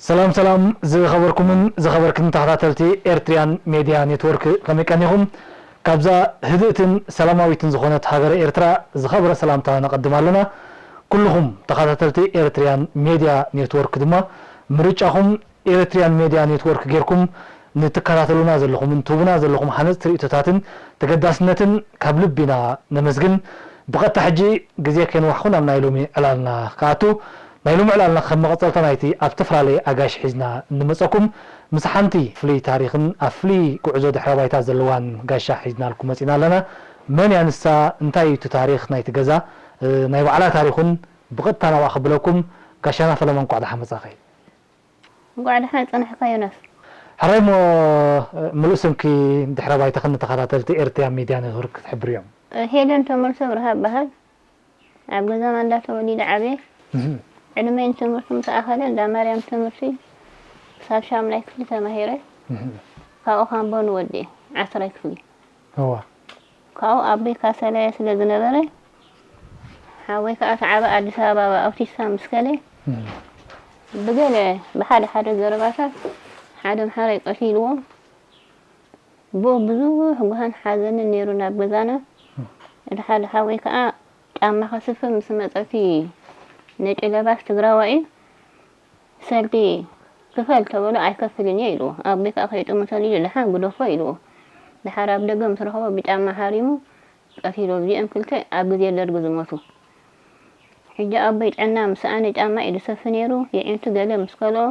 ሰላም ሰላም ዝኸበርኩምን ዝኸበርክን ተኸታተልቲ ኤርትሪያን ሜድያ ኔትወርክ፣ ከመይ ቀኒኹም? ካብዛ ህድእትን ሰላማዊትን ዝኾነት ሃገረ ኤርትራ ዝኸበረ ሰላምታ ነቐድም ኣለና። ኩልኹም ተኸታተልቲ ኤርትሪያን ሜድያ ኔትወርክ ድማ ምርጫኹም ኤርትሪያን ሜድያ ኔትወርክ ጌርኩም ንትከታተሉና ዘለኹምን ትህቡና ዘለኹም ሃነፅቲ ርእቶታትን ተገዳስነትን ካብ ልቢ ኢና ነመስግን። ብቐጥታ ሕጂ ግዜ ከይንዋሕኹ ናብ ናይ ሎሚ ዕላልና ክኣቱ። ናይ ሎሚ ዕላልና ከም መቐጸልታ ናይቲ ኣብ ዝተፈላለየ ኣጋይሽ ሒዝና እንመጸኩም፣ ምስ ሓንቲ ፍሉይ ታሪኽን ኣብ ፍሉይ ጉዕዞ ድሕረ ባይታ ዘለዋን ጋሻ ሒዝናልኩም መጺና ኣለና። መን እያ ንሳ? እንታይ እዩ እቲ ታሪኽ ናይቲ ገዛ? እ፣ ናይ ባዕላ ታሪኹን ብቐጥታ ናብኣ ከብለኩም። ጋሻና ፈለማ፣ እንቋዕ ደሓን መጻኺ። እንቋዕ ደሓን ጸናሕካ ዮናስ። ሕራይ እሞ፣ ምሉእ ስምኪ ድሕረ ባይታኽን ንተኸታተልቲ ኤርትሪያን ሚድያ ኔትወርክ ክትሕብርዮም። ሄለን ተመልሶ ብርሃ እበሃል። ኣብ ገዛ ማንዳ ተወሊደ ዓብየ። እህ። ዕድመይ ንትምህርቲ ምስ ኣኸለ እንዳ ማርያም ትምህርቲ ክሳብ ሻምናይ ክፍሊ ተማሂረ። እህ። ካብኡ ካምቦ ንወዲ ዓስራይ ክፍሊ። እዋ። ካብኡ ኣቦይ ካሰላየ ስለ ዝነበረ፣ ሓወይ ከኣ ተዓበ ኣዲስ ኣበባ ብኣውቲስታ ምስ ከለ፣ እህ። ብገለ ብሓደ ሓደ ዘረባታት ሓደ ኣምሓራይ ቀቲልዎ። ብኡ ብዙሕ ጓህን ሓዘንን ነይሩ ናብ ገዛና። እህ። እቲ ሓደ ሓወይ ከኣ ጫማ ከስፍእ ምስ መጸ እቲ ነጭ ለባሽ ትግራዋይ ሰልዲ ክፈል ተበሎ ኣይከፍልን እየ ኢልዎ። ኣቦይ ከኣ ከይጥምቶ ኢሉ ደሓን ግደፎ ኢልዎ። ደሓር ኣብ ደገ ምስ ረኸቦ ብጫማ ሃሪሙ ቀቲልዎ። እዚኦም ክልተ ኣብ ግዜ ደርጊ ዝሞቱ። ሕጂ ኣቦይ ጥዕና ምስ ሰኣነ ጫማ እዩ ዝሰፊ ነይሩ። የዒንቱ ገለ ምስ ከልኦ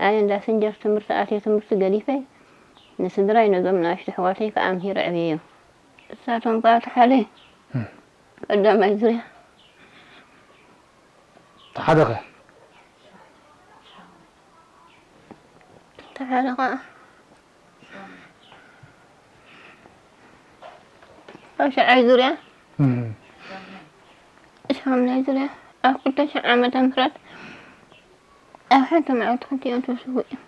ኣነ እንዳ ስንጀር ትምህርቲ ኣትየ ትምህርቲ ገዲፈ ንስድራይ ነዞም ንኣሽቱ ኣሕዋተይ ከኣ ኣምሂረ ኣዕብየዮም። እሳቶም ከኣ እቲ ሓደ እም። ቀዳማይ ዙርያ። እቲ ሓደ ኸ? እቲ ሓደ ኸኣ ታሽዓይ ዙርያ። እም። ሻምናይ ዙርያ። ኣብ ክልተ ሽሕ ዓመተ ምህረት ኣብ ሓንቲ መዓልቲ ክልቲኦም ተሰዊኦም።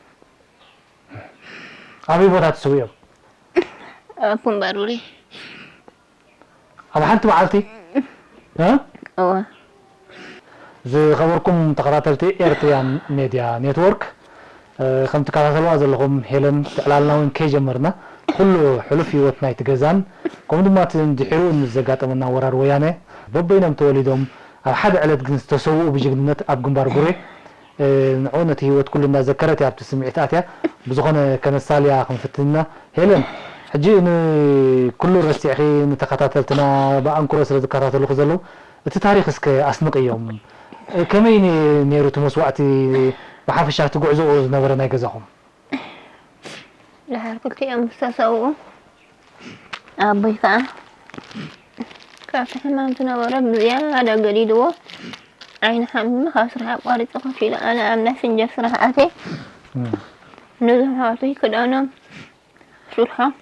ኣበይ ቦታ ተሰዊኦም? ኣብ ኩምባሩሪ። ኣብ ሓንቲ መዓልቲ? እ? እወ። ዝኸበርኩም ተኸታተልቲ ኤርትሪያን ሜድያ ኔትወርክ፣ እ፣ ከም ትከታተልዋ ዘለኹም ሄለን፣ እቲ ዕላልና እውን ከይጀመርና፣ ኩሉ ሕሉፍ ህይወት ናይቲ ገዛን፣ ከምኡ ድማ እቲ ድሒሩ ምስ ዘጋጠመና ወራር ወያነ፣ በበይኖም ተወሊዶም፣ ኣብ ሓደ ዕለት ግን ዝተሰውኡ ብጅግንነት ኣብ ግንባር ቡሬ፣ እ፣ ንዑ ነቲ ህይወት ኩሉ እንዳዘከረት እያ ኣብቲ ስምዒት ኣትያ። ብዝኾነ ከነሳልያ ክንፍትን ኢና። ሄለን፣ ሕጂ ንኩሉ ረሲዕኺ ንተኸታተልትና ብኣንክሮ ስለ ዝከታተሉኺ ዘለዉ፣ እቲ ታሪኽ እስከ ኣስንቕዮም። ከመይ ነ-፣ ነይሩ እቲ መስዋእቲ፣ ብሓፈሻ እቲ ጉዕዞኡ ዝነበረ ናይ ገዛኹም? ድሓር ክልቲኦም ምስ ተሰውኡ፣ ኣቦይ ከኣ ካብቲ ሕማም ዝነበሮ ብዝያዳ ገዲድዎ፣ ዓይኑ ሓሚሙ ካብ ስራሕ ኣቋሪጹ ኮፍ ኢሉ፣ ኣነ ኣብ ናይ ስንጀር ስራሕ ኣትየ። እም። ነዞም ኣሕዋተይ ክዳኖም፣ ስርሖም፣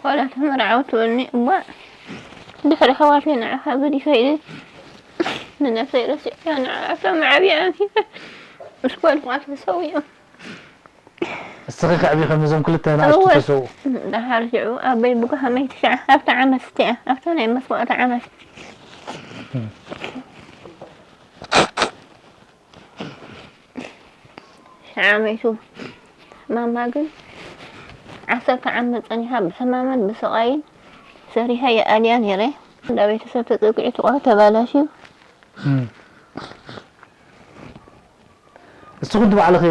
ዋላ ተመርዓው ትብልኒ እባ፣ ድሕሪ ኣሕዋተይ ንዓኻ ገዲፈ ኢለ ንነብሰይ ረሲዐያ፣ ንዓኣቶም ዓብየ ኣምሂረ ምስ ጓል ኳ ተሰዊኦም። እስኺ ከዕቢ ከም ነዞም ክልተ ንኣሽቱ እወ። ተሰውኡ። ደሓር ሽዑ ኣበይ ብጓሃመይ ትሽዓ ኣብታ ዓመት እቲኣ፣ ኣብታ ናይ መስዋእቲ ዓመት። እም። ሽዓ መይቱ። ማማ ግን ዓሰርተ ዓመት ጸኒሓ ብሕማምን ብስቓይን ሰሪሐ ይኣልያ ነይረ። እንዳ ቤተሰብ ተጸጊዑ፣ እቲ ቆልዓ ተባላሽዩ። እም። እስኹም ባዕልኺ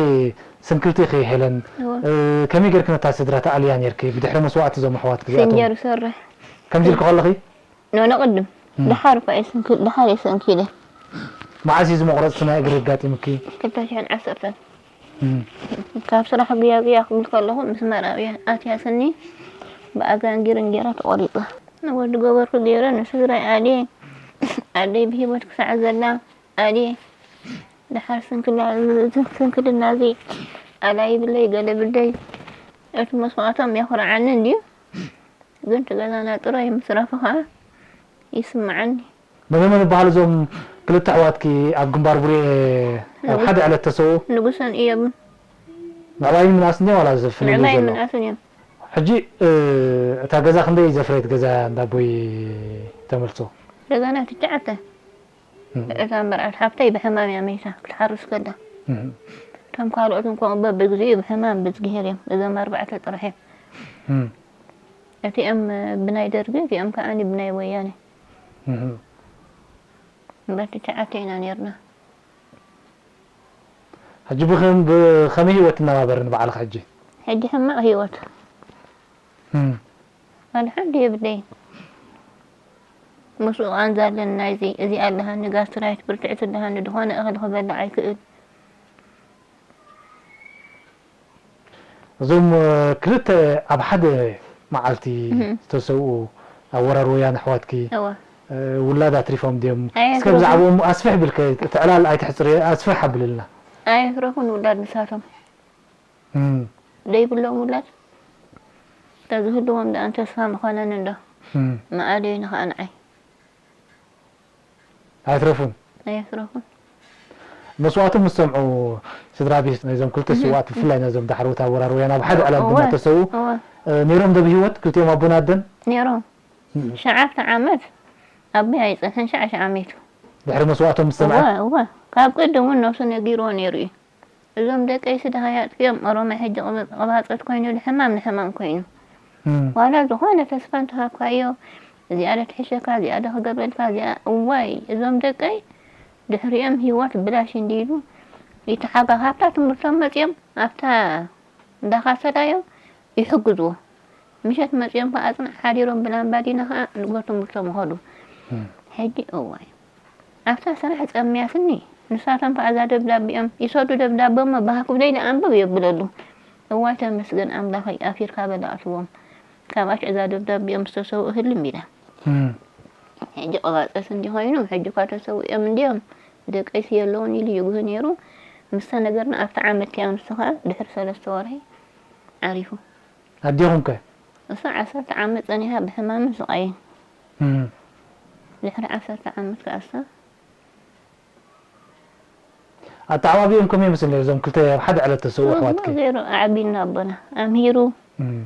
ስንክልቲ ኢኺ ሄለን፣ እወ። እ፣ ከመይ ጌርኪ ነታ ስድራ ተኣልያ ኔርኪ ብድሕሪ መስዋእቲ እዞም ኣሕዋትኪ እዚኣቶም? ስንጀር እሰርሕ። ከምዚ ኢልኪ ከለኺ? ኖ፣ ንቕድም። እም። ደሓር እኳ እየ ስንኪ-፣ ደሓር እየ ስንኪለ። መዓስ እዩ እዚ መቑረጽ ናይ እግሪ ኣጋጢሙኪ? ክልተ ሽሕን ዓሰርተን። እም። ካብ ስራሕ ጉያ ጉያ ክብል ከለኹ ምስ መርኣውያ ኣትያ ስኒ ብኣጋንጊር እንጌራ ተቖሪጻ። ንወዲ ገበርኩ ገይረ ንስድራይ ኣልየ፣ ኣደይ ብህይወት ክሳዕ ዘላ ኣልየ። ደሓር ስንክላ፣ ስንክልና እዚ ኣላ ይብለይ ገለ ብደይ። እቲ መስዋእቶም የኹርዓኒ እንድዩ፣ ግን እቲ ገዛና ጥራይ ምስራፉ ኸኣ ይስምዓኒ። መን መን ይበሃሉ እዞም ክልተ ኣሕዋትኪ ኣብ ግንባር ቡሬ ኣብ ንጉስ-፣ ሓደ ዕለት ተሰውኡ? ንጉሰን እዮብን። ምዕባይን ምንኣስን ድዮም ዋላ ዝፍልልዩ ንዕባይን ዘሎ? ምንኣስን እዮም። ሕጂ፣ እ፣ እታ ገዛ ክንደይ ዘፍረየት ገዛ እያ እንዳ ኣቦይ ተመልሶ? ገዛና ትሽዓተ። እም። እታ መርዓት ሓፍተይ ብሕማም እያ መይታ ክትሓርስ ከላ። እቶም ካልኦት እንኳ በብግዚኡ ብሕማም ብዝግሄር እዮም። እዞም ኣርባዕተ ጥራሕ እዮም። እቲኦም ብናይ ደርጊ፣ እቲኦም ከዓኒ ብናይ ወያነ። እምበር ትሽዓተ ኢና ነርና። ሕጂ ብኸም-፣ ብኸመይ ህይወት ትነባበር ንባዕልኻ ሕጂ? ሕጂ ሕማቕ ህይወት። እም። ዋላ ሓንቲ የብለይን። ምስኡ ቃንዛ ኣለኒ ናይዚ፣ እዚ ኣለሃኒ ጋስትራይት ብርትዕቲ ኣለሃኒ፣ ዝኾነ እኽሊ ክበልዕ ኣይክእል። እዞም፣ እ፣ ክልተ ኣብ ሓደ መዓልቲ እህ። ዝተሰውኡ ኣብ ወራር ወያነ ኣሕዋትኪ፣ እወ። እ፣ ውላድ ኣትሪፎም ድዮም? ኣየትረፉን። እስከ ብዛዕባኦም ኣስፍሕ ብልከ፣ እቲ ዕላል ኣይትሕጽር፣ ኣስፍሕ ኣብልልና። ኣየትረፉን ውላድ ንሳቶም። እም። ደይብሎም ውላድ። ተዝህልዎም ደኣን ተስፋ ምኾነኒ እንዶ። እም። መኣለዩ ንኸኣ ንዓይ። ኣይትረፉን። ኣየትረፉን። መስዋእቶም ምስ ሰምዑ ስድራ ቤት ናይዞም ክልተ እህ። ስውኣት፣ ብፍላይ ናይዞም ዳሕረዎት ኣብ ወራር ወያነ ኣብ ሓደ ዕላል ድማ እወ፣ ተሰውኡ፣ እወ። እ፣ ነይሮም ዶ ብህይወት ክልቲኦም ኣቦን ኣደን? ነይሮም። እም። ሸዓተ ዓመት ኣቦይ ኣይጸንሐን፣ ሸዓ ሸዓ ሜቱ። ድሕሪ መስዋእቶም ምስ ሰምዐ? እወ፣ እወ። ካብ ቅድም እውን ነብሱ ነጊርዎ ነይሩ እዩ። እዞም ደቀይሲ ደሃይ ኣጥፊኦም፣ ኦሮማይ ሕጂ ቅብ-፣ ቅባጸት ኮይኑ፣ ንሕማም ንሕማም ኮይኑ። እም። ዋላ ዝኾነ ተስፋ እንተሃብካዮ፣ እዚኣ ዶ ትሕሸካ፣ እዚኣ ዶ ክገብረልካ፣ እዚኣ፣ እዋይ፣ እዞም ደቀይ ድሕሪኦም ህይወት ብላሽ እንዲሉ ይተሓጋ-፣ ካብታ ትምህርቶም መጺኦም፣ ኣብታ እንዳኻሰላዮም ይሕግዝዎ። ምሸት መጺኦም ከኣ ኣጽናዕ ሓዲሮም ብላምባዲና ከኣ ንግሆ ትምህርቶም ይኸዱ። እም። ሕጂ እዋይ፣ ኣብታ ስራሕ ጸምያትኒ፣ ንሳቶም ከኣ እዛ ደብዳቤኦም ይሰዱ፣ ደብዳቤ እሞ ብሃኩ ብለይ ደኣ ኣንብብ የብለሉ። እዋይ ተመስገን ኣምላኸይ፣ ኣፊርካ በላዕትዎም። ካብ ኣሽዕ እዛ ደብዳቤኦም ዝተሰውኡ ህልም ኢላ። እም። ሕጂ ቅባጸት እንዲ ኮይኑ፣ ሕጂ እኳ ተሰዊኦም እንድዮም፣ ደቀይሲ የለውን ኢሉ ይጉህ ነይሩ። ምስ ተነገርና ኣብቲ ዓመት እቲኣ ንሱ ኸኣ ድሕሪ ሰለስተ ወርሒ ዓሪፉ። ኣዴኹም ከ? እሳ ዓሰርተ ዓመት ጸኒሓ ብሕማምን ስቓይን። እም። ድሕሪ ዓሰርተ ዓመት ከኣ እሳ ኣተዓባቢኦም ከመይ ይመስል ነይሩ? እዞም ክልተ ኣብ ሓደ ዕለት ተሰውኡ እሞ ኣሕዋትኪ? ዜሮ ኣዕቢና ኣቦና ኣምሂሩ እም።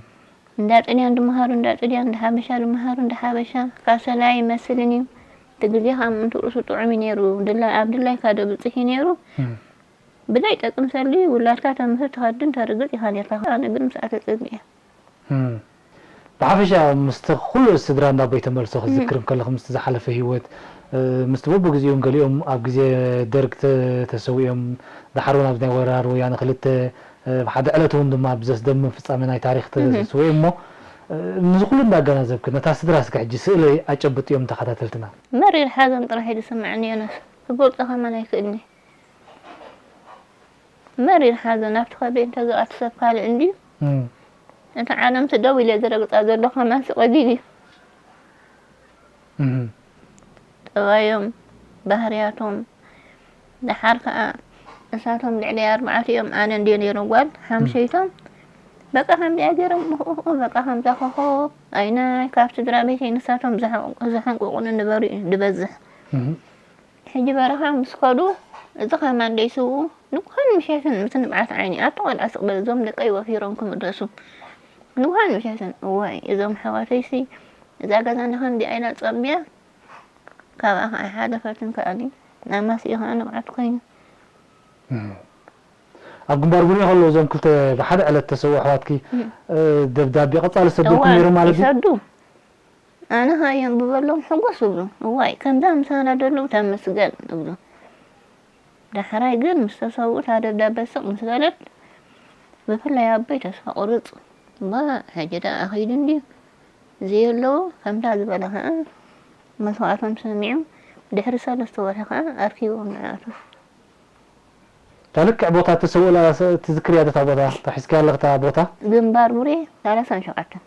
እንዳ ጥልያን ድመሃሩ እንዳ ጥልያን፣ እንዳ ሓበሻ ድመሃሩ እንዳ ሓበሻ። ካሰላ ይመስልን እዩ። እቲ ግዜ ከዓ ምእንቲ ርእሱ ጥዑም እዩ ነይሩ። ድላይ፣ ኣብ ድላይካ ዶ ብፅሕ እዩ ነይሩ። እም። ብዘይ ጠቅም ሰልዲ ውላድካ ተምህር ትኸድን ተርግፅ ኢኻ ነርካ። ኣነ ግን ምስኣ ተፀግእ እየ። እም። ብሓፈሻ ምስቲ ኩሉ ስድራ እንዳ ኣቦይ ተመልሶ እም። ክትዝክር እንከለኹ ምስቲ ዝሓለፈ ህይወት፣ እ፣ ምስቲ በብግዜኡ ገሊኦም ኣብ ግዜ ደርግ ተ-፣ ተሰዊኦም፣ ደሓር እውን ኣብዚ ናይ ወራር ወያነ ክልተ፣ እ፣ ብሓደ ዕለት እውን ድማ ብዘስደምም ፍጻሜ ናይ ታሪኽ እህ። ተሰዊኦም እሞ፣ እ፣ ነዚ ኩሉ እንዳገናዘብኪ ነታ ስድራ እስከ ሕጂ ስእሊ ኣጨብጥዮም ተኸታተልትና። መሪር ሓዘን ጥራሕ እዩ ዝስምዓኒ ዮናስ። ክገልጾ ከማን ኣይክእልኒ። መሪር ሓዘን ኣብቲ ከብዲ እንተዝኣቱ ሰብ ካልእ እንድዩ። እም። እታ ዓለምሲ ደው ኢለ ዝረግጻ ዘለኹ ከማንሲ ቀሊል እዩ። እም። ጠባዮም፣ ባህርያቶም፣ ደሓር ከኣ እሳቶም ልዕሊ ኣርባዕቲኦም ኣነ እንድየ ነይረ ጓል ሓምሸይቶም። በቃ ከምዚኣ ገይሮም ኡፍ፣ ኡፍ፣ ኡፍ፣ በቃ ከምዛ ኮኾብ ኣይናይ ካብ ስድራ ቤተይ ንሳቶም ዝሓ-፣ ዝሓንቁቑኒ ንበሩ እዩ ዝበዝሕ። እም። ሕጂ በረኻ ምስ ከዱ፣ እዚ ከማን ደይስውኡ፣ ንግሆን ምሸትን ምስ ንብዓት ዓይኒ፣ ኣቲ ቆልዓ ስቕ በል፣ እዞም ደቀይ ወፊሮም ክምለሱ። ንግሆን ምሸትን፣ እዋይ፣ እዞም ኣሕዋተይሲ፣ እዛ ገዛና ከምዚኣ ኢላ ጸምያ፣ ካብኣ ኸዓ ኣይሓለፈትን ከኣኒ፣ ኣማሲኡ ኸዓ ንብዓት ኮይኑ። እም። ኣብ ግንባር ቡሬ ከለዉ እዞም ክልተ ብሓደ ዕለት ተሰዉ ኣሕዋትኪ፣ እም። እ፣ ደብዳቤ ቀጻሊ ይሰዱልኩም እዋን ነይሮም ማለት እዩ? ይሰዱ። ኣነ ኸኣ የንብበሎም ሕጉስ እብሉ። እዋይ፣ ከምዛ ምሳና ደለዉ ተመስገን እብሉ። ዳሕራይ ግን ምስ ተሰውኡ እታ ደብዳበ ስቕ ምስ በለት፣ ብፍላይ ኣቦይ ተስፋ ቁርጽ። እባ ሕጂ ደኣ ኣኺዱ እንድዩ። ዘየለዉ ከምታ ዝበለ ኸኣ መስዋእቶም ሰሚዑ፣ ድሕሪ ሰለስተ ወርሒ ኸኣ ኣርኪቡ ንዓቱ። እታ ልክዕ ቦታ እተሰውእላ ስ-፣ ትዝክርያ ዶ እታ ቦታ? እታ ሒዝክያ ኣለኺ እታ ቦታ? ግንባር ቡሬ ሰላሳን ሸውዓተን።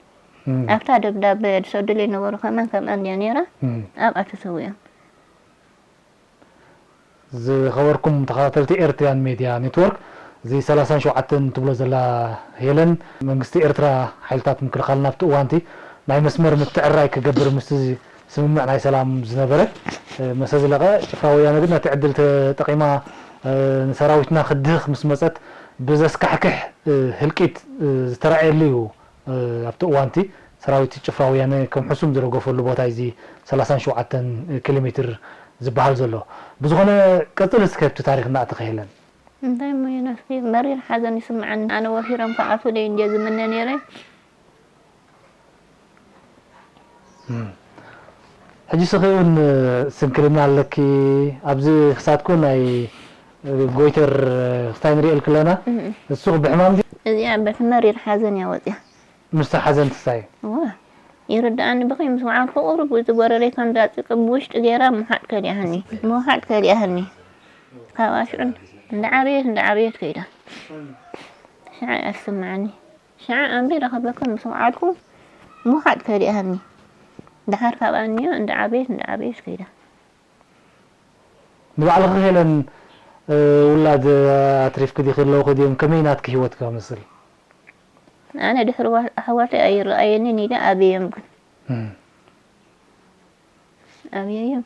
እም። ኣብታ ደብዳበ ዝሰዱለይ ነበሩ ከማን ከምኣ እንድያ ነይራ። እም። ኣብኣ ተሰዊኦም። ዝኸበርኩም ተኸታተልቲ ኤርትርያን ሜድያ ኔትወርክ፣ እዚ ሰላሳን ሸውዓተን ትብሎ ዘላ ሄለን፣ መንግስቲ ኤርትራ ሓይልታት ምክልኻል ናብቲ እዋንቲ ናይ መስመር ምትዕርራይ ክገብር ምስቲ ስምምዕ ናይ ሰላም ዝነበረ፣ እ፣ መሰ ዝለቐ፣ ጭፍራ ወያነ ግን ነቲ ዕድል ተጠቒማ፣ እ፣ ንሰራዊትና ክድህኽ ምስ መጸት፣ ብዘስካሕክሕ፣ እ፣ ህልቂት፣ እ፣ ዝተራእየሉ እዩ። እ፣ ኣብቲ እዋንቲ ሰራዊት ጭፍራ ወያነ ከም ሕሱም ዝረገፈሉ ቦታ እዩ እዚ ሰላሳን ሸውዓተን ኪሎ ሜትር ዝበሃል ዘሎ። ብዝኾነ፣ ቀጽሊ እስከ ኣብቲ ታሪኽ እናእተኺ ሄለን። እንታይ እሞ ዮናስ፣ መሪር ሓዘን ይስምዓኒ። ኣነ ወፊሮም ክኣትዉለይ እንድየ ዝምነ ነይረ። እም። ሕጂ ስኺ እውን ስንክልና ኣለኪ። ኣብዚ ክሳድኩ ናይ ጎይተር ክስታይ ንሪኤልኪ ኣለና። እም። እሱ ብሕማም ድዩ? እዚኣ በቲ መሪር ሓዘን እያ ወፂኣ። ምስቲ ሓዘን ትሳይ? እዋ፣ ይርድኣኒ ብኸይ ምስ ወዓልኩ ቁሩብ እዚ ጎረረይ ከም ዳጽቅ ብውሽጢ ገይራ ምውሓጥ ከሊኣሃኒ፣ ምውሓጥ ከሊኣሃኒ። ካብኣ ሽዑ እንዳዓበየት፣ እንዳዓበየት ከይዳ። ሽዓ እያ ትስምዓኒ። ሽዓ ኣንቢረ ከበከ ምስ ወዓልኩ ምውሓጥ ከሊኣሃኒ። ደሓር ካብኣ እንዮ እንዳዓበየት፣ እንዳዓበየት ከይዳ። ንባዕልኺ ሄለን፣ እ፣ ውላድ ኣትሪፍኪ ዲኺ ኣለውኺ ድዮም? ከመይ ናትኪ ህይወት ክመስል? ኣነ ድሕሪ ዋ-፣ ኣሕዋተይ ኣይረኣየንን ኢለ ኣብየዮም ግን። እም። ኣብየዮም።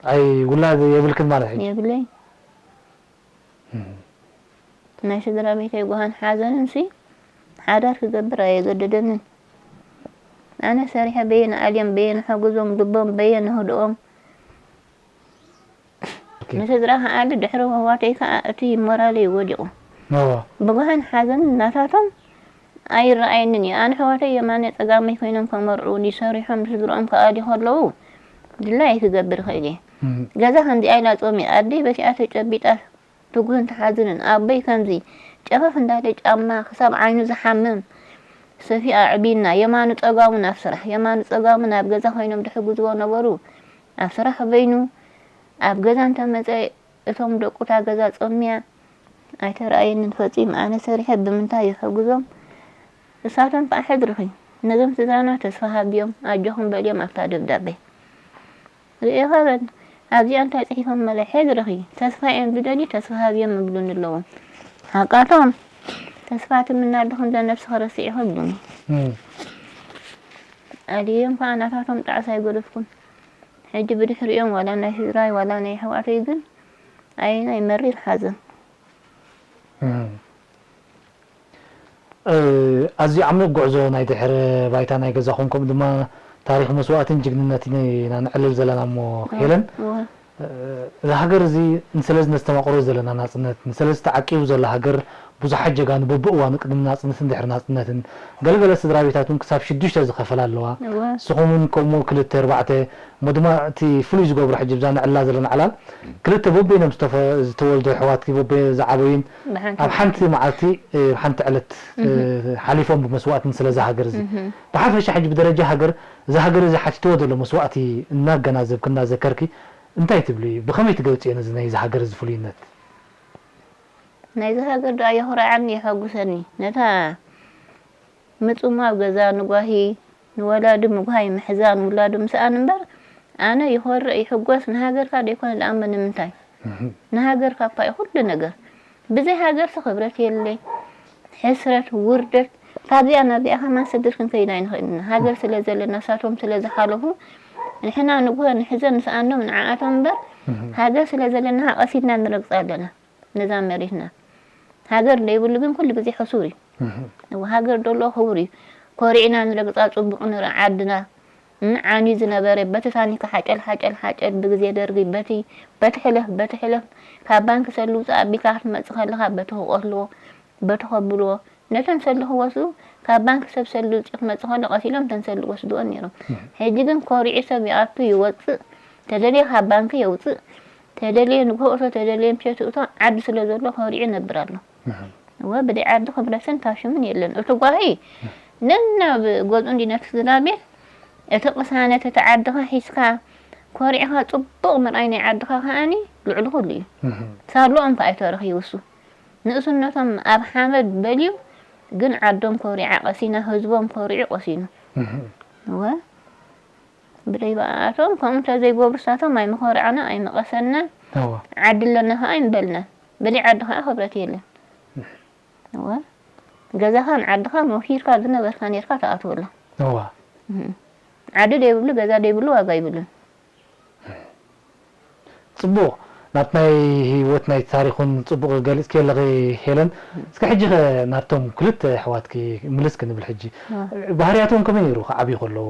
ኣይ፣ ውላድ የብልክን ማለት ሕጂ? የብለይ። እም። ናይ ስድራ ቤተይ ጓሃን ሓዘንን ሲ ሓዳር ክገብር ኣየገደደንን። ኣነ ሰሪሐ በየ ንኣልዮም፣ በየ ንሐጉዞም፣ ልቦም በየ ነህድኦም። ኦኬ። ንስድራ ከኣ ድሕሪ ኣሕዋተይ ከኣ እቲ ሞራለይ ወዲቑ። እወ። ብጓሃን ሓዘንን ናታቶም ኣይረኣየንን እዩ። ኣነ ኣሕዋተይ የማነ ጸጋመይ ኮይኖም ከመርዑኒ ሰሪሖም ንስድርኦም ከኣልዩ ከለዉ ድላየይ ክገብር ይኽእል እየ። እም። ገዛ ከምዚኣ ኢላ ጾሚኣ ኣደይ በቲኣ ተጨቢጣ ትጉህን ትሓዝንን። ኣቦይ ከምዚ ጨፈፍ እንዳለ ጫማ ክሳብ ዓይኑ ዝሓምም ሰፊ ኣዕቢና፣ የማኑ ጸጋሙ ናብ ስራሕ፣ የማኑ ጸጋሙ ናብ ገዛ ኮይኖም ድሕግዝዎ ነበሩ። ኣብ ስራሕ በይኑ፣ ኣብ ገዛ እንተመጸ እቶም ደቁ እታ ገዛ ጸምያ ኣይተረኣየንን ፈጺሙ። ኣነ ሰሪሐ ብምንታይ ይሕግዞም? እሳቶም ከኣ ሕድርኺ ነዞም ስድራና ተስፋ ሃብዮም፣ ኣጆኹም በልዮም ኣብታ ደብዳቤ። ርእኻ በል፣ ኣብዚኣ እንታይ ጽሒፎም መለ? ሕድርኺ፣ ተስፋ እዮም ዝደልዩ፣ ተስፋ ሃብዮም ይብሉኒ ኣለዉ። ሓቃቶም፣ ተስፋ ትምና ኣለኹ እንዶ ነብስኺ ረሲዕኺ ይብሉኒ። እም። ኣልዮም ከኣ ናታቶም ጣዕሳ ኣይገደፍኩን። ሕጂ ብድሕሪኦም ዋላ ናይ ስድራይ ዋላ ናይ ኣሕዋተይ ግን ኣየናይ መሪር ሓዘን። እም። እ፣ ኣዝዩ ዓሚቕ ጉዕዞ ናይ ድሕረ ባይታ ናይ ገዛኹም፣ ከምኡ ድማ ታሪኽ መስዋእትን ጅግንነትን ኢና ነዕልል ዘለና እሞ፣ እወ፣ ሄለን፣ እወ። እ፣ እዚ ሃገር እዚ ንስለ ነስተማቕሮ ዘለና ናጽነት፣ ንስለ ተዓቂቡ ዘሎ ሃገር፣ ብዙሓት ጀጋኑ በብእዋኑ ቅድሚ ናጽነትን ድሕሪ ናጽነትን፣ ገለገለ ስድራ ቤታት እውን ክሳብ ሽዱሽተ ዝኸፈላ ኣለዋ። እወ። ንስኹም እውን ከምኡ ክልተ፣ ኣርባዕተ፣ እሞ ድማ እቲ ፍሉይ ዝገብሮ ሕጂ ብዛ ንዕላ ዘለና ዕላል፣ ክልተ በበይኖም ዝተፈ-፣ ዝተወልዱ ኣሕዋትኪ፣ በበይ ዝዓበዩን ብሓንቲ ኣብ ሓንቲ መዓልቲ፣ እ፣ ሓንቲ ዕለት፣ እ፣ እህ። ሓሊፎም ብመስዋእትን ስለዚ ሃገር እዚ። እህ። ብሓፈሻ ሕጂ ብደረጃ ሃገር፣ እዚ ሃገር እዚ ሓቲትዎ ዘሎ መስዋእቲ እናገናዘብኪ፣ እናዘከርኪ፣ እንታይ ትብሊ? ብኸመይ ትገልጽዮ ነዚ ናይዚ ሃገር እዚ ፍሉይነት? ናይዚ ሃገር ደኣ የኹርዓኒ፣ የሐጉሰኒ። ነታ ምጽማው ገዛ ንጓሂ፣ ንወላዲ ምጉሃይ ምሕዛን፣ ውላዱ ምስኣን እምበር፣ ኣነ ይኾርዕ ይሕጎስ፣ ንሃገርካ ደይኮነ ደኣ እሞ ንምንታይ? እህ። ንሃገርካ እኳ እዩ ኩሉ ነገር። ብዘይ ሃገርሲ ክብረት የለ፣ ሕስረት፣ ውርደት፣ ካብዚኣ ናብዚኣ ከማን ሰዲድ ክንከይድ ኣይንኽእልን ኢና። ሃገር ስለ ዘለና፣ ንሳቶም ስለ ዝሓለፉ፣ ንሕና ንጉሆ ንሕዘን ምስኣኖም ንዓኣቶም እምበር፣ እህ። ሃገር ስለ ዘለና ኸኣ ቀሲድና ንረግጻ ኣለና። ነዛ መሬትና። ሃገር ዘይብሉ ግን ኩሉ ግዜ ሕሱር እዩ። እህ። እወ፣ ሃገር ደሎ ክቡር እዩ። ኮሪዕና ንረግጻ፣ ጽቡቕ ንርኢ ዓድና። እም፣ ዓንዩ ዝነበረ በቲ ታኒካ ሓጨል፣ ሓጨል፣ ሓጨል ብግዜ ደርጊ በቲ፣ በቲ ሕለፍ፣ በቲ ሕለፍ ካብ ባንክ ሰልዲ ውጻእ ኣቢልካ ክትመጽእ ከለኻ በቲ ክቆስልዎ፣ በቲ ከብልዎ፣ ነተን ሰልዲ ክወስዱ ካብ ባንክ ሰብ ሰልዲ ውጽእ ክመጽእ ከሎ ቀሲሎም እተን ሰልዲ ወስድወን ነይሮም። እህ። ሕጂ ግን ኮሪዑ ሰብ ይኣቱ ይወጽእ፣ ተደልየ ካብ ባንክ የውጽእ፣ ተደልየ ንግሆ እቶ፣ ተደልየ ምሸት እቶ፣ ዓዲ ስለ ዘሎ ኮሪዑ ይነብር ኣሎ። እህ። እወ፣ ብደይ ዓዲ ክብረትን ታሽምን የለን። እቲ ጓሂ ነናብ ገዝኡ እንዲ ነቲ ስድራ ቤት፣ እቲ ቅሳነት፣ እቲ ዓድኻ ሒዝካ ኮሪዕኻ ጽቡቕ ምርኣይ ናይ ዓድኻ ከኣኒ ልዕሊ ኩሉ እዩ። እህ። ሳሎኦም ከኣ ኣይተረኺቡ እሱ። ንእስነቶም ኣብ ሓመድ በልዩ፣ ግን ዓዶም ኮሪዓ ቀሲና፣ ህዝቦም ኮሪዑ ቀሲኑ። እህ። እወ። ብደይ ብኣኣቶም ከምኡ እንተዘይገብሩ፣ ንሳቶም ኣይምኾርዓና፣ ኣይምቐሰና፣ እወ። ዓዲ ኣለና ኸዓ ኣይምበልና። ብደይ ዓዲ ኸዓ ክብረት የለን። እወ። ገዛኻን ዓድኻን ወፊርካ ዝነበርካ ኔርካ ትኣትወላ። እወ። እህ። ዓዲ ደይብሉ፣ ገዛ ደይብሉ ዋጋ ይብሉን። ጽቡቕ። ናብቲ ናይ ህይወት ናይ ታሪኹን ጽቡቕ ገሊጽኪ ኣለኺ ሄለን። እስከ ሕጂ ኸ ናብቶም ክልተ ኣሕዋትኪ ምልስ ክንብል ሕጂ። እወ። ባህርያቶም ከመይ ነይሩ ክዓብዩ ከለዉ?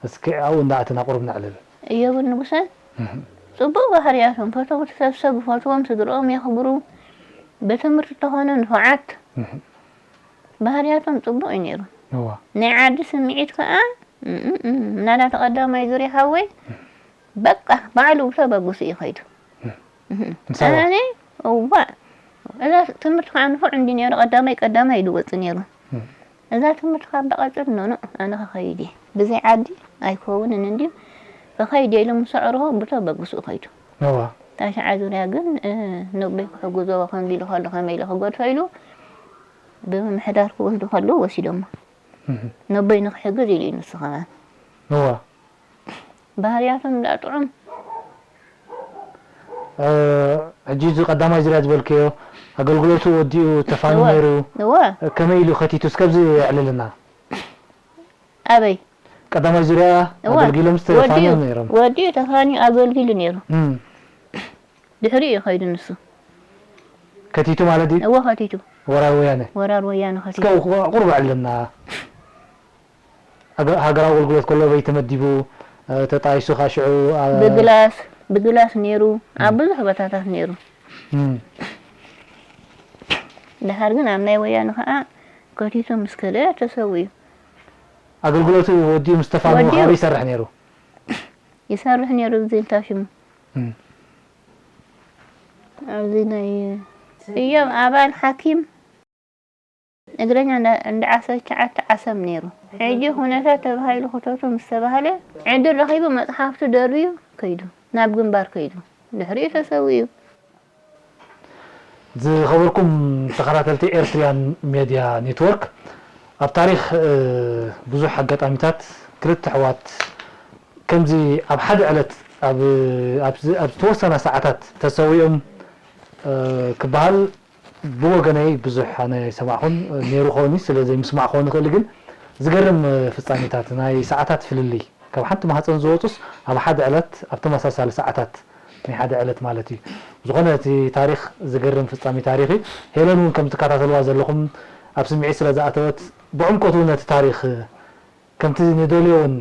እስከ ኣብኡ እንዳኣተና ቁሩብ ነዕልል። እዮብን ንጉሰን እህ። ጽቡቕ ባህርያቶም፣ ፈተውቲ ሰብ፣ ሰብ ይፈትዎም፣ ስድርኦም የኽብሩ። ብትምህርቲ ተኾነ ንፉዓት፣ ባህርያቶም ጽቡቕ እዩ ነይሩ። እዋ። ናይ ዓዲ ስምዒት ከኣ፣ እም፣ እም፣ እም፣ ምናልባት ቀዳማይ ዙርያ ሓወይ፣ በቃ፣ ባዕሉ ብተበግሱ እዩ ኸይዱ። እም። እም። ምሳዋ? ኣነ፣ እዋ፣ እዛ ትምህርቲ ከኣ ንፉዕ እንዲ ነይሩ፣ ቀዳማይ፣ ቀዳማይ እዩ ዝወጽእ ነይሩ። እም። እዛ ትምህርቲ ካብ ዝቐጽል፣ ኖ፣ ኖ፣ ኣነ ክኸይድ እየ። ብዘይ ዓዲ ኣይከውንን እንድዩ፣ ክኸይድ እየ ኢሉ ምስ ኣዕርፎ፣ ብተበግሱ ኸይዱ። እዋ። ታሽዓ ዙርያ ግን፣ እ፣ ነቦይ ክሕግዞ ከምዚ ኢሉ ከሎ ከመይ ኢለ ክገድፎ ኢሉ ብምምሕዳር ክወስዱ ከለዉ ወሲዶሞ። እህ። ነቦይ ንክሕግዝ ኢሉ እዩ ንሱ ከማን። እዋ። ባህርያቶም እንዳ ጥዑም። እ፣ ሕጂ እዚ ቀዳማይ ዙርያ ዝበልክዮ ኣገልግሎቱ ወዲኡ ተፋንዩ እዋ። ነይሩ። እዋ። ከመይ ኢሉ ከቲቱ? እስከ ኣብዚ የዕልልና። ኣበይ? ቀዳማይ ዙርያ እዋ። ኣገልጊሎም ዝተፋንዮም ወዲኡ፣ ነይሮም። ወዲኡ ተፋንዩ ኣገልጊሉ ነይሩ። እም። ድሕሪኡ እዩ ኸይዱ ንሱ። ከቲቱ ማለት ድዩ? እወ፣ ከቲቱ። ወራር ወያነ? ወራር ወያነ ከቲቱ። እስከ ቁ-፣ ቁሩብ ኣዕልልና። ሃገ-፣ ሃገራዊ ኣገልግሎት ከሎ በይ ተመዲቡ፣ እ፣ ተጣይሱ ኻብ ሽዑ፣ ኣ፣ ብግላስ፣ ብግላስ ነይሩ፣ ኣብ እም። ብዙሕ ቦታታት ነይሩ። እም። ደሓር ግን ኣብ ናይ ወያነ ኸኣ ከቲቱ ምስ ከደ ተሰዊኡ። ኣገልግሎቱ ወዲኡ ምስ ተፋንዩ ወዲኡ። ካበይ ይሰርሕ ነይሩ? ይሰርሕ ነይሩ፣ ኣብዚ እንታይ ሽሙ? እም። ኣብዚ ናይ እዮም ኣባል ሓኪም እግረኛ እንዳ-፣ እንዳ ዓሰርተ ትሽዓተ ዓሰብ ነይሩ። ሕጂ ኩነታት ተባሂሉ ክተቱ ምስ ተባህለ፣ ዕድል ረኺቡ መጽሓፍቱ ደርብዩ ከይዱ፣ ናብ ግንባር ከይዱ። ድሕሪኡ ተሰዊኡ። ዝኸበርኩም ተኸታተልቲ ኤርትሪያን ሜድያ ኔትወርክ፣ ኣብ ታሪኽ፣ እ፣ ብዙሕ ኣጋጣሚታት ክልተ ኣሕዋት ከምዚ ኣብ ሓደ ዕለት ኣብ፣ ኣብ፣ ኣብ ዝተወሰና ሰዓታት ተሰዊኦም፣ እ፣ ክበሃል ብወገነይ ብዙሕ ኣነ ኣይሰማዕኹን፣ ነይሩ ክኸውን እዩ፣ ስለ ዘይምስማዕ ክኸውን ይኽእል እዩ፣ ግን ዝገርም ፍጻሜታት፣ ናይ ሰዓታት ፍልልይ፣ ካብ ሓንቲ ማህጸን ዝወጹስ ኣብ ሓደ ዕለት ኣብ ተመሳሳሊ ሰዓታት ናይ ሓደ ዕለት ማለት እዩ። ብዝኾነ እቲ ታሪኽ ዝገርም ፍጻሜ ታሪኽ እዩ። ሄለን እውን ከም ትከታተልዋ ዘለኹም ኣብ ስምዒት ስለ ዝኣተወት ብዕምቆቱ ነቲ ታሪኽ ከምቲ ንደልዮ እውን፣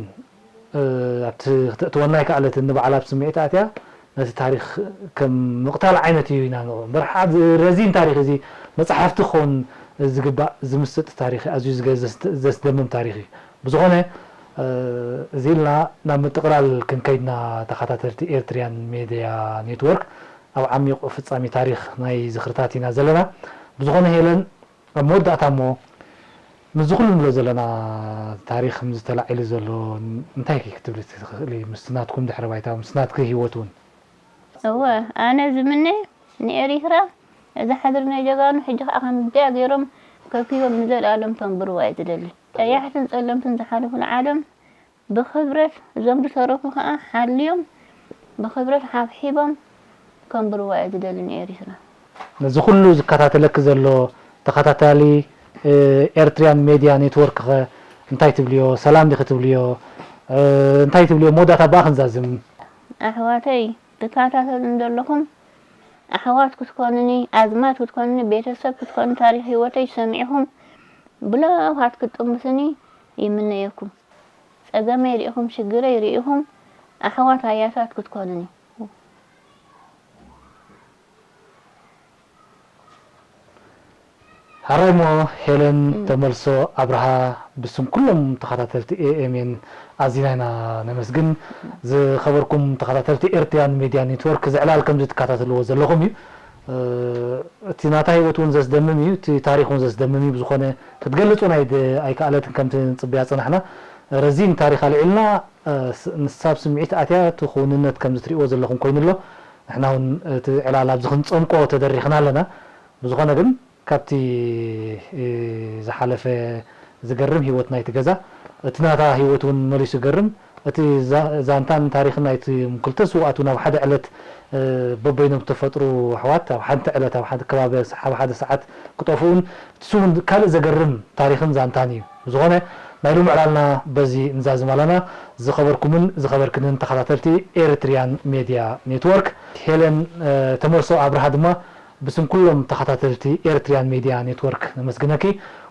እ፣ ኣብቲ ክተእትወና ኣይከኣለትን፣ ንባዕላ ኣብ ስምዒት ኣትያ ነቲ ታሪኽ ከም ምቕታል ዓይነት እዩ ኢና ንሪኦ። እምበር ሓደ ረዚን ታሪኽ እዚ መጽሓፍቲ ክኸውን ዝግባእ ዝምስጥ ታሪኽ እዩ። ኣዝዩ ዝገ-፣ ዘስደ-፣ ዘስደምም ታሪኽ እዩ። ብዝኾነ፣ እ፣ እዚ ኢልና ናብ ምጥቕላል ክንከይድና ተኸታተልቲ ኤርትሪያን ሜድያ ኔትወርክ ኣብ ዓሚቕ ፍጻሜ ታሪኽ ናይ ዝኽርታት ኢና ዘለና። ብዝኾነ ሄለን፣ ኣብ መወዳእታ እሞ፣ ምስዚ ኩሉ ንብሎ ዘለና ታሪኽ ምስዚ ተላዒሉ ዘሎ እንታይ ክትብሊ ትኽእሊ? ምስቲ ናትኩም ድሕረ ባይታ፣ ምስቲ ናትኪ ህይወት እውን። እወ፣ ኣነ ዝምነ ንኤሪትራ እዛ ሓድሪ ናይ ጀጋኑ ሕጂ ከዓ ከምዚኣ ገይሮም ከብኪቦም ንዘለኣለም ተንብርዋ እየ ዝደሊ። ቀያሕትን ጸለምትን ዝሓለፉ ንዓለም ብኽብረት፣ እዞም ዝተረፉ ኸኣ ሓልዮም ብኽብረት ሓብሒቦም ከንብርዋ እየ ዝደሊ ንኤሪትራ። ነዚ ኩሉ ዝከታተለኪ ዘሎ ተኸታታሊ፣ እ፣ ኤርትሪያን ሜድያ ኔትወርክ ኸ እንታይ ትብልዮ? ሰላም ዲኺ ትብልዮ? እ፣ እንታይ ትብልዮ? መወዳእታ ብኣ ክንዛዝም። ኣሕዋተይ፣ ትከታተሉኒ ዘለኹም ኣሕዋት ክትኮኑኒ፣ ኣዝማድ ክትኮኑኒ፣ ቤተሰብ ክትኮኑ፣ ታሪኽ ህይወተይ ሰሚዕኹም ብለውሃት ክትጥምቱኒ ይምነየኩም። ጸገመይ ሪኢኹም፣ ሽግረይ ሪኢኹም፣ ኣሕዋት ኣያታት ክትኮኑኒ። ሓራይ እሞ ሄለን እም። ተመልሶ ኣብርሃ፣ ብስም ኩሎም ተኸታተልቲ ኤ ኤም ኤን ኣዚና ኢና ነመስግን። ዝኸበርኩም ተኸታተልቲ ኤርትሪያን ሜድያ ኔትወርክ፣ እዚ ዕላል ከምዚ ትከታተልዎ ዘለኹም እዩ። እ፣ እቲ ናታ ህይወት እውን ዘስደምም እዩ፣ እቲ ታሪኽ እውን ዘስደምም እዩ። ብዝኾነ ክትገልጽ እውን ኣይድ-፣ ኣይከኣለትን ከምቲ ንጽበያ ጸናሕና። ረዚን ታሪኽ ኣልዒልና፣ እ፣ ስ-፣ ንሳ ኣብ ስምዒት ኣትያ እቲ ክውንነት ከምዚ ትሪእዎ ዘለኹም ኮይኑ ኣሎ። ንሕና እውን እቲ ዕላል ኣብዚ ክንጸምቆ ተደሪኽና ኣለና። ብዝኾነ ግን ካብቲ፣ እ፣ ዝሓለፈ ዝገርም ህይወት ናይቲ ገዛ፣ እቲ ናታ ህይወት እውን መሊሱ ይገርም። እቲ ዛ-፣ ዛንታን ታሪኽን ናይቲ ክልተ ስውኣት እውን ኣብ ሓደ ዕለት፣ እ፣ በበይኖም ዝተፈጥሩ ኣሕዋት፣ ኣብ ሓንቲ ዕለት፣ ኣብ ሓደ ከባቢ፣ ኣብ ሓደ ሰዓት ክጠፍኡን፣ እሱ እውን ካልእ ዘገርም ታሪኽን ዛንታን እዩ። ብዝኾነ፣ ናይ ሎሚ ዕላልና በዚ ንዛዝም ኣለና። ዝኸበርኩምን ዝኸበርክንን ተኸታተልቲ ኤሪትሪያን ሜድያ ኔትወርክ፣ ሄለን፣ እ፣ ተመልሶ ኣብርሃ ድማ ብስም ኩሎም ተኸታተልቲ ኤርትርያን ሜድያ ኔትወርክ ነመስግነኪ።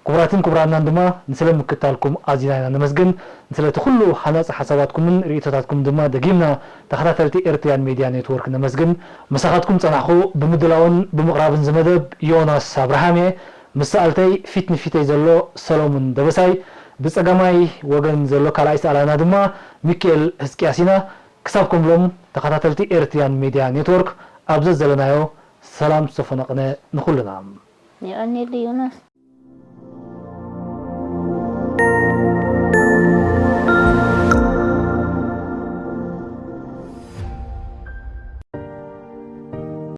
ክቡራትን ክቡራናን ድማ ንስለ ምክታልኩም ኣዚና ኢና ነመስግን። ንስለቲ ኩሉ ሃናጺ ሓሳባትኩምን ርእይቶታትኩም ድማ ደጊምና ተኸታተልቲ ኤርትርያን ሜድያ ኔትወርክ ነመስግን። ምሳኻትኩም ጸናሕኩ ብምድላውን ብምቕራብን ዝመደብ ዮናስ ኣብርሃም እየ። ምስ ሰኣልተይ ፊት ንፊተይ ዘሎ ሰሎሙን ደበሳይ፣ ብጸጋማይ ወገን ዘሎ ካልኣይ ሰኣላና ድማ ሚኪኤል ህዝቅያስ ኢና። ክሳብ ከምሎም ተኸታተልቲ ኤርትርያን ሜድያ ኔትወርክ ኣብ ዘዘለናዮ ሰላም ዝሰፈኖ ቅነ ንኹልና። የቐንየለይ ዮናስ።